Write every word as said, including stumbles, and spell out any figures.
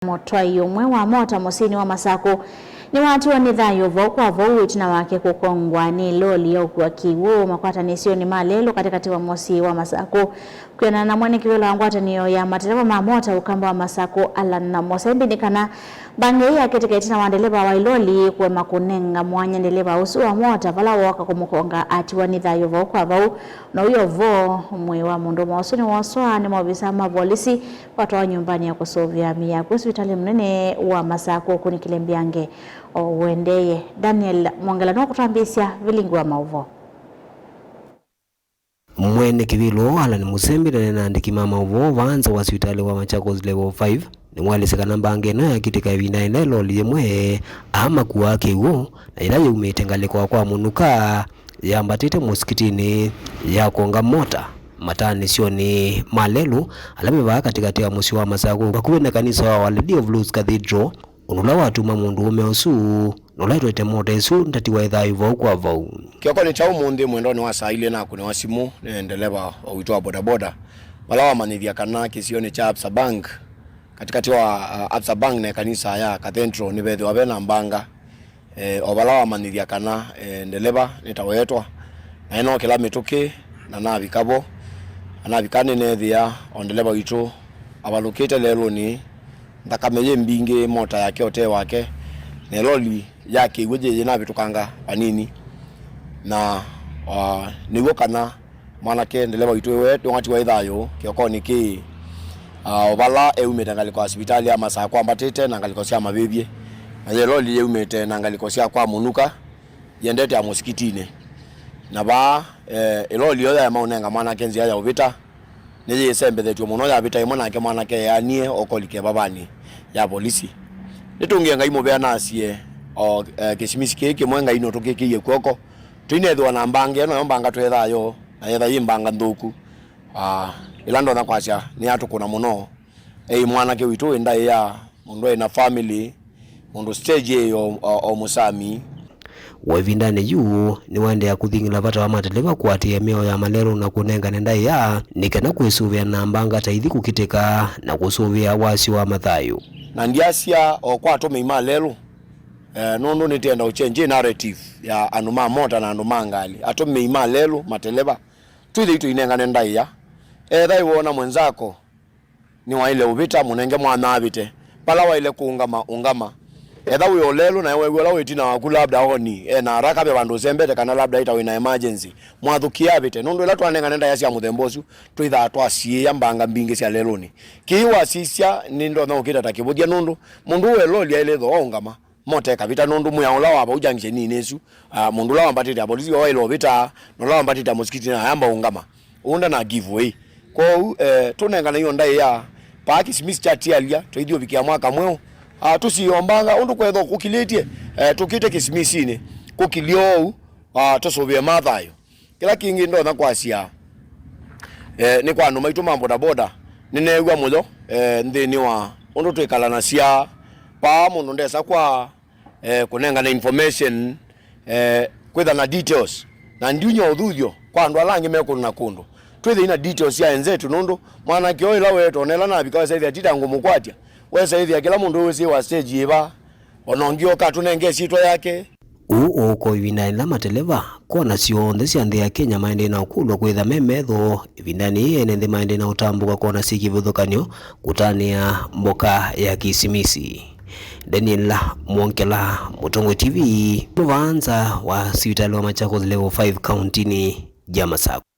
Mũtwai ũmwe wa mota mũsyĩnĩ wa Masakũ nĩwatiwa nĩ thayũ vau kwa vau ĩtina wake kũkongwa nĩ loli ya ũkua kĩw'ũ makwatanĩsyonĩ ma lelũ katĩkatĩ wa mũsyĩ wa Masakũ. Kwĩanana na mwene kĩvĩla wa ngwatanĩo ya mateleva ma mota ũkamba wa Masakũ, Allan Musembi, nĩ kana mbanga ĩĩ yakĩtĩka ĩtina wa ndeleva wa ĩloli kũema kũnenga mwanya ndeleva ũsu wa mota vala wooka kũmũkonga atiwa nĩ thayũ vau kwa vau. Na ũyo vo, mwĩĩ wa mũndũũme ũsu nĩwoswa nĩ maovisa ma volisi watwawa nyũmbanĩ ya kũsũvĩa mĩĩ yaku sivitalĩ mũnene wa Masakũ ũkunĩkĩle mbeange o ũendeeye. Daniel Mwongela nũkũtambĩĩsya vilingi wa maũvoo. Mwene kĩvĩla ũũ Allan Musembi ndaneena na andĩki ma maũvoo vaa nza wa sivitalĩ wa Machakos Level five, nĩwaelesya kana mbanga ĩno yakĩtĩka ĩvinda ĩla loli yĩmwe amakuaa kĩw'ũ na yĩla yaumĩte ngalĩko kwa mũnuka yambatĩte mũsikitinĩ ya kũnga mota mataanĩsyonĩ ma lelũ ala me vaa katĩkatĩ wa mũsyĩ wa Masakũ vakuvĩ na kanisa wa Our Lady of Lourdes Cathedral, ũndũ ũla watuma mũndũũme ũsu na ũla etwete mota ĩsu ndatiwa ĩ thayũ vau kwa vau. Kĩokonĩ kya ũmũnthĩ mwendonĩ wa saa ilĩ nakũnĩwa simũ nĩ ndeleva witũ wa bodaboda vala wamanyĩthya kana kĩsionĩ kya Absa Bank, katĩkatĩ wa, uh, Absa Bank na ĩkanisa ya Cathedral nĩvethĩwa ve na mbanga. E, o vala wamanyĩthya kana, e, ndeleva nĩtawetwa, na ĩnookĩla mĩtũkĩ, na navika vo. Na navika nĩneethĩa o ndeleva witũ avalũkĩte lelũnĩ, nthakame yĩ mbingĩ, mota yake ũtee wake, na ĩloli ya kĩw'ũ yĩ yĩnavĩtũkanga vanini. Na, a, nĩw'o kana mwanake ndeleva witũ ĩwe nĩwatiwa ĩ thayũ kĩokonĩ kĩĩ, a, o vala eumĩte ngalĩko ya sivitalĩ ya Masakũ ambatĩte na ngalĩko sya mavĩvyĩ, na yĩloli yĩumĩte na ngalĩko sya kwa mũnuka yendete ya mũsikitinĩ. Na vaa, e, ĩloli ĩyo yaema ũnenga mwanake nzĩa ya ũvĩta, nĩyĩsembethetw'e mũno, yavĩta ĩmwe nake mwanake eanie okolike vavanĩ ya volisi. Nĩtũngĩe Ngai mũvea na asie o, e, kĩsimisi kĩĩ kĩmwe Ngai nũtũkĩkĩie kw'oko. Tũinethĩwa na mbanga ĩno, nayo mbanga twethaa yo, na yetha yĩ mbanga nthũku, ah, ĩla ndonya kwasya nĩyatũkũna mũno. Ei, mwanake witũ wĩ ndaĩa, mũndũ aĩ na family, mũndũ stage ĩĩ o, o, o mũsami. O ĩvindanĩ yu, nĩwaendeea kũthing'ĩla vata wa mateleva kũatĩĩa mĩao ya malelũ na kũnengane ndaĩa, nĩ kana kwĩsũvĩa na mbanga ta ithi kũkitĩka na kũsũvĩa wasyo wa mathayũ. Na ndiasya o kwa atũmĩi ma lelũ, eh, nũndũ nĩtĩenda ũchenji narrative ya andũ ma mota na andũ ma ngalĩ. Atũmĩi ma lelũ, mateleva, twĩthei tũinengane ndaĩa. Etha ĩwona mwenzako nĩwaĩle ũvĩta, mũnenge mwanya avĩte. Vala waĩle kũũngama, ũngama. Etha wĩ o lelũ, nawe weew'a ũla wĩ ĩtina waku labda oni e na araka, ve vandũ ũsembete, kana labda ĩta wĩ na emergency, mwathũkĩe avĩte. Nũndũ ĩla twanengane ndaĩa sya mũthemba ũsu, twĩthaa twasiĩĩa mbanga mbingĩ sya lelũnĩ. Kĩĩ wasisya nĩndonya ũkĩta ta kĩvũthya, nũndũ mũndũ ũũ e loli aĩle ĩthwa waũngama. Mota ĩkavĩta, nũndũ mwĩao ũla wa vau junction-inĩ ĩsu, ah, mũndũ ũla wambatĩte avolisi waĩle ũvĩta, na ũla wambatĩte mũsikitinĩ ayamba ũngama. Ũu ndana give way. Kwoou, eh, tũnengane io ndaĩa, paa kĩsimisi kyatialya, tũithi ũvikĩa mwaka mweũ, ah, tũsiĩombanga ũndũ kwethwa kũkilĩtye, eh, tũkĩte kĩsimisi-inĩ, kũkilye ũu, ah, tũsũvĩe mathayũ. Kĩla kĩngĩ ndonya kwasya, eh, nĩ kwa andũ maitũ ma bodaboda, nĩneew'a mũyo, eh, nthĩnĩ wa ũndũ twĩkalanasya. Paa mũndũ ndesa kwa, eh, kũnengana information, eh, kwĩtha na details, na ndiunya ũthuthyo kwa andũ ala angĩ me kũndũ na kũndũ. Twĩthei na details sya enzetu, nũndũ mwanake ũyũ ĩla weetwa, ona ĩla navika, wesa ĩthĩa ti ta ngũmũkwatya, wesa ĩthĩa kĩla mũndũ wĩsĩ wa stage yĩva, ona ũngĩ oka atũnenge ĩsyĩtwa yake. Ũu ũũka o ĩvindanĩ yĩla mateleva kona syonthe sya nthĩ ya Kenya maendee na ũkũlw'a kwĩtha me metho. Ĩvindanĩ yĩĩ ene nthĩ maendee na ũtambũka kona syĩ kĩvathũkany'o kũtanĩa mboka ya Kĩsimisi. Daniel Mwongela, Mũtongoi T V, mũvanza wa sivitalĩ wa Machakos Level five kauntinĩ ya Masakũ.